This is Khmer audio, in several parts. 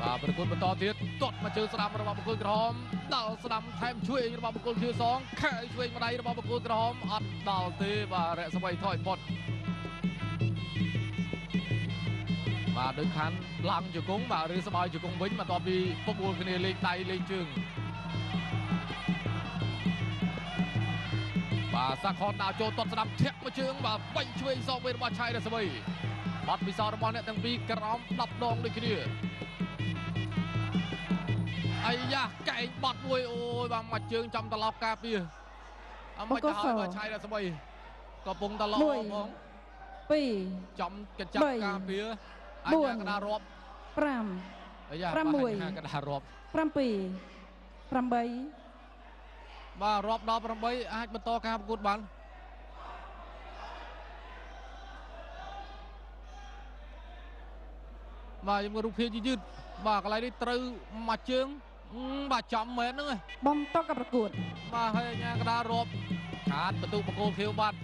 បាទ ប្រកួតបន្តទៀត ទាត់មកជើងស្ដាំរបស់បង្គោលក្រហម ដល់ស្ដាំថែមជួយរបស់បង្គោលខៀវសង ខែឆ្វេងម្ដាយរបស់បង្គោលក្រហម អត់ដល់ទេ។ បាទ រស្មីថយផុត បាទ ដូចខានឡើងជង្គង់ បាទ ឬស្បើយជង្គង់វិញ បន្ទាប់ពីពបួលគ្នាលេងដៃលេងជើង។ បាទ សាខនដើរចូល ទាត់ស្ដាំ ធាក់មកជើង បាទ បាញ់ឆ្វេងសងវិញរបស់ឆៃរស្មី។ បទពិសោធន៍របស់អ្នកទាំងពីរក្រោម 10 ដងដូចគ្នា។ អាយ៉ា កែងបត់មួយ អូយ បាទ មកជើងចំត្រឡប់ការពារ អមិនទៅហើយ។ បាទ ឆៃរស្មីកំពុងតឡផង 2 ចំកញ្ចក់ការពារ អញ្ញាកដារាប់ 5 អាយ៉ា បាទ អញ្ញាកដារាប់ 7 8 បាទ រាប់ដល់ 8 អាចបន្តការប្រកួតបាន។ បាទ យើងមើលរូបភាពយឺត បាទ កន្លែងនេះត្រូវមួយជើង បាទ ចំមែនហ្នឹង បន្តការប្រកួត បាទ ហើយអញ្ញាកដារាប់ខាតបន្ទុកបង្គោលខៀវបាត់។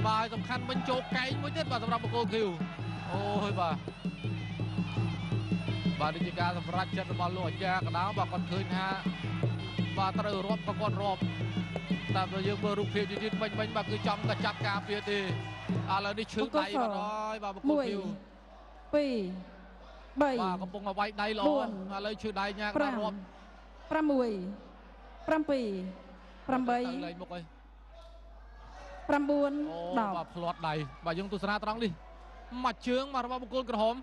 បាទ សំខាន់វិញចូលកែងមួយទៀត បាទ សម្រាប់បង្គោលខៀវ អូយ បាទ បាទ នេះជាការសម្រេចចិត្តរបស់លោកអញ្ញាកដា បាទ គាត់ឃើញថា បាទ ត្រូវរាប់ក៏គាត់រាប់ តែបើយើងមើលរូបភាពយឺតៗមិញវិញ បាទ គឺចំក៏ចាប់ការពារទេ ឥឡូវនេះឈឺដៃបាត់ហើយ។ បាទ បង្គោលខៀវ 2 3 បាទ កំពុងឲ្យវាយដៃល្អ ឥឡូវឈឺដៃញ៉ាកដល់រាប់ 6 7 8 លេងមុខអី 9 10 បាទ ផ្្លាត់ដៃ។ បាទ យើងទស្សនាត្រង់នេះ មួយជើង បាទ របស់បង្គោលក្រហម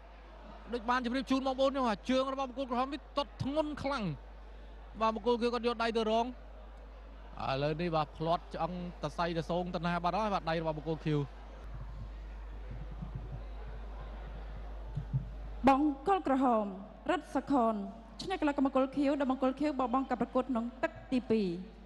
ដូចបានជម្រាបជូនបងប្អូនខ្ញុំ ជើងរបស់បង្គោលក្រហមនេះតត់ធ្ងន់ខ្លាំង។ បាទ បង្គោលគឺគាត់យកដៃទៅរង ឥឡូវនេះ បាទ ផ្្លាត់ឆ្អឹងតសៃតសងតណាបាត់ហើយ បាទ ដៃរបស់បង្គោលខៀវ។ បង្គោលក្រហម រិទ្ធសខន ឈ្នះកីឡាករមង្គលខៀវ ដល់បង្គោលខៀវបបងការប្រកួតក្នុងទឹកទី 2។